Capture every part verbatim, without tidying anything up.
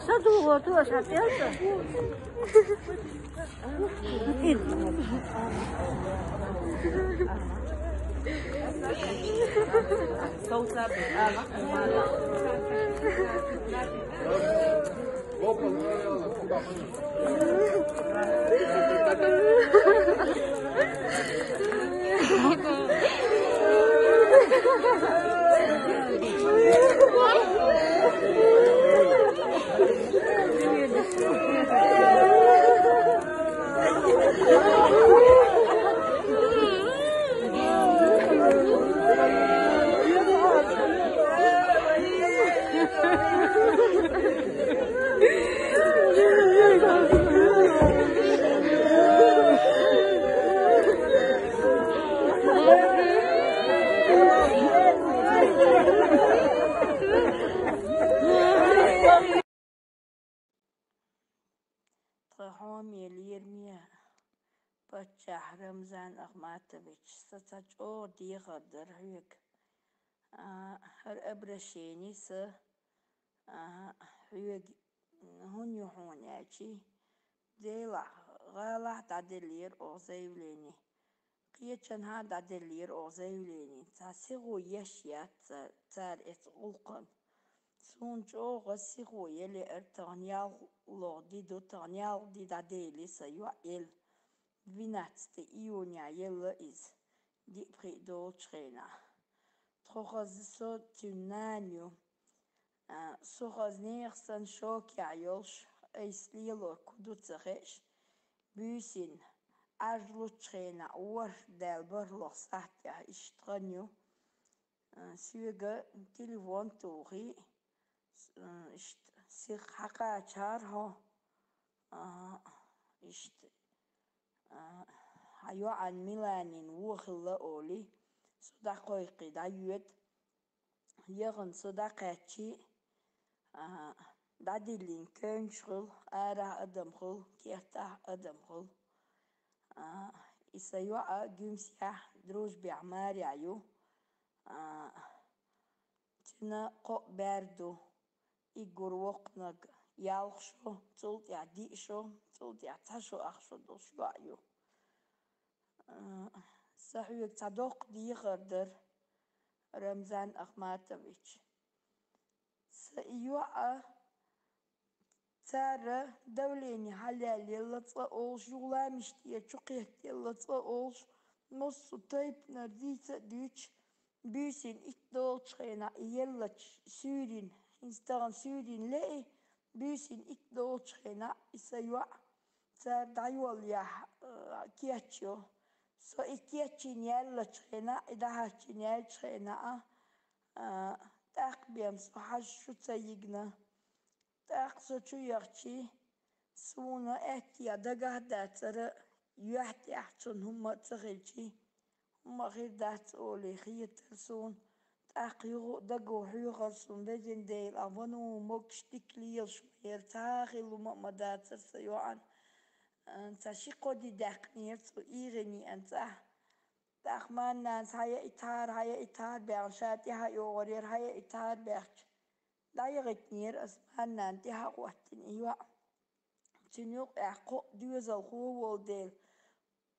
Саду вот, вот, опять. Тха хьоме лераме паччахь Рамзан Ахматович, са цхьа чӀогӀа дехар дар хьоьга. А, хӀара обращени са, а, хьоьга хӀунда ю хьона аьлчи, Делахь, гӀалахь дӀаделлера оха заявлени. Кхечанхьа дӀаделлера оха заявлени. Цхьа сихо еш яц ца-, цара эцу гӀуллакхана. Суна чӀогӀа сихо я лаьара, тахана ялх лоха ди ду, тахана ялх ди дӀадели сан йоӀ елла. Двенадцатое июня елла иза, диъ пхиъ долчу хенахь. Тхо хаза со цуьнан нана ю. А, со хаза нехан санна шокехь йолуш, айса лело кху ду ца хууш, буьйсанна, Ӏаж луччу хенахь, ворхӀ даьлла бархӀалгӀа сахьтехь иштта хан ю. А, соьга телефон тухий, с-, а, иштта сиха хьакхачахьара хьо, а, иштта, а, хьан йоӀан Миланин вон хилла олий, со дӀакхойкхий, дӀайоьду. Яхана со дӀакхаьччи, а, дӀадиллина кевнаш хуьлу, арахь адам хуьлу, кертахь адам хуьлу. А, и сан йоӀ Гуьмсехь, Дружбехь Марехь ю. А, цуьнан кхоъ бер ду. Иггур воккханиг ялх шо, цул тӀаьхьа диъ шо, цул тӀаьхьа цхьа шо ах шо долуш йоӀ ю. А, сан хьоьга цхьа доккха дехар дара, Рамзан Ахматович. Сан и йоӀ, цара давление хьалаьллалц цкъа олуш, юха ламаш тӀера чу кхетталц цкъа олуш, массо а тайпанара дийца а дуьйцуш, буьйсанна итт долчу хенахь и еллачу суьйрина, хӀинца тахана суьйрина ле и, буьйсанна итт долчу хенахь и сан йоӀ цара дӀайоллаяхь, а, кечйо. Со и кечйина яьллачу хенахь, и дӀахьаьччина яьллачу хенахь, а, тӀаккха бен со хьажа чу ца йигна. ТӀаккха со чу яхчий, суна аьттехьа дагахь а дацара, юьхь тӀехь цунна хӀумма а ца хилчий, хӀумма а хир дац олий хетара суна. ТӀаккха юха а даго хьоьхура суна, везан Дела, ахь ван ву могуш дика лелаш ма яра, цхьа а хилла хӀума а ма дацара сан йоӀана. Цхьа ши-кхо ди даьккхинера цо ийгӀина еана цӀахь. ТӀаккха марнанас хьаяийтахьара, хьаяийтахьара баьхна, ша тӀаьхьа а йогӀур яра, хьаяийтахьара баьхча, дӀаяхийтинера ас марнанна тӀаьхьа а хӀоттийна и йоӀ. Цуьнан юкъехь кхоъ доьзалхо волу дела,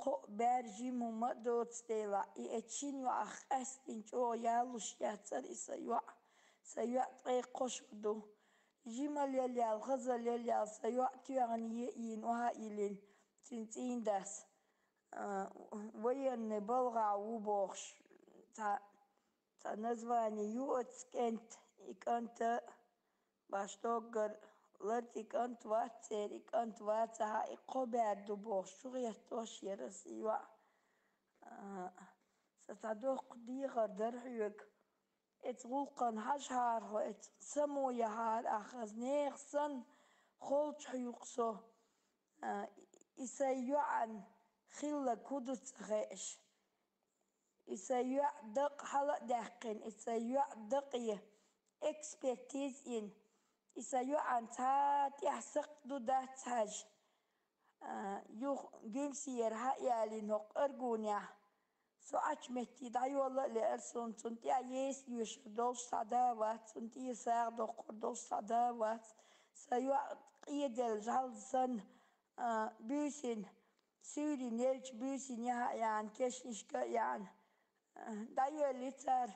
кхоъ бер жима хӀума а доцу делахь, и эцу шина йоӀах къаьсттина чӀогӀа ялуш яцара и сан йоӀ. Сан йоӀ ткъе кхо шо ду. Жима лелъял, хаза лелъял сан йоӀ тоьхна е а йийна, охьа а йиллина, цуьнан цӀийнан дас, а, военный балхахь ву бохуш, цхьа, цхьа название ю оцу кӀентан, и кӀанта, баш доггара ларт и кӀант вац церан, и кӀант вацахь а, и кхо бер ду бохуш, чу гӀеттош яра ас и йоӀ. А, сан цхьа доккха дехар дара хьоьга. Эцу гӀуллакхана хьажахьара хьо, эцу само яхьара ахь, хаза нехан санна, холчу хьоькху со. А, и сан йоӀан хилларг хӀун ду ца хууш. И сан йоӀ дакъа хьала а даьккхина, и сан йоӀ дакъе экспертиза йина, и сан йоӀан цхьа тӀехь сакхт ду дац хьажа. А, юха Гуьмсера хьа а ялийна хӀокху Аргунехь, Со Ӏачу метте дӀайолла а лаьар суна, цунна тӀехь еса йоьшур долуш цхьа да вац, цунна тӀера сагӀа доккхур долуш цхьа да вац. Сан йоӀ къеделла жӀалла санна, а, буьйсина, суьйрина елча буьйсина яхьа а яьхьна, кешнашка а яьхьна, а, дӀайоьллира цара.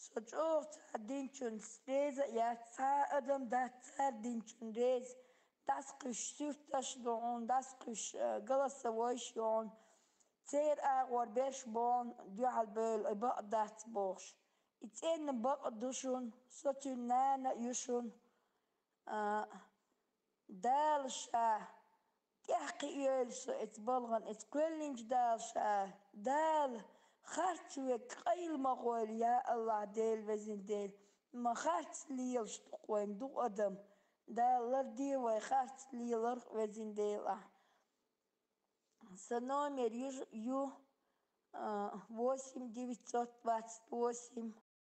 Со чӀогӀа цара динчунца реза а яц, цхьа а адам дац цара динчунна реза. ДӀасакхуьссуш суьрташ а ду хьуна, дӀасакхуьссуш, а, голосовойш а ю хьуна. Церан агӀор берш бу хьуна дуьхьал бевлла, и бакъ дац бохуш. И цӀена бакъ ду шуна, со цуьнан нана а ю шуна. А, Дала Ша тӀаьхьакхиийла со эца балгӀана, эца кхоьллинчу Дала Ша, Дала харц верг къайла ма гӀойла, я АллахӀ, Дела, Везан Дела, ма харц лелаш ду-кх вайн дукха адам. Дала ларде вай харц леларх а, Везан Дела, Ахь. Сан номер ю, ю, а, восемь девятьсот двадцать восемь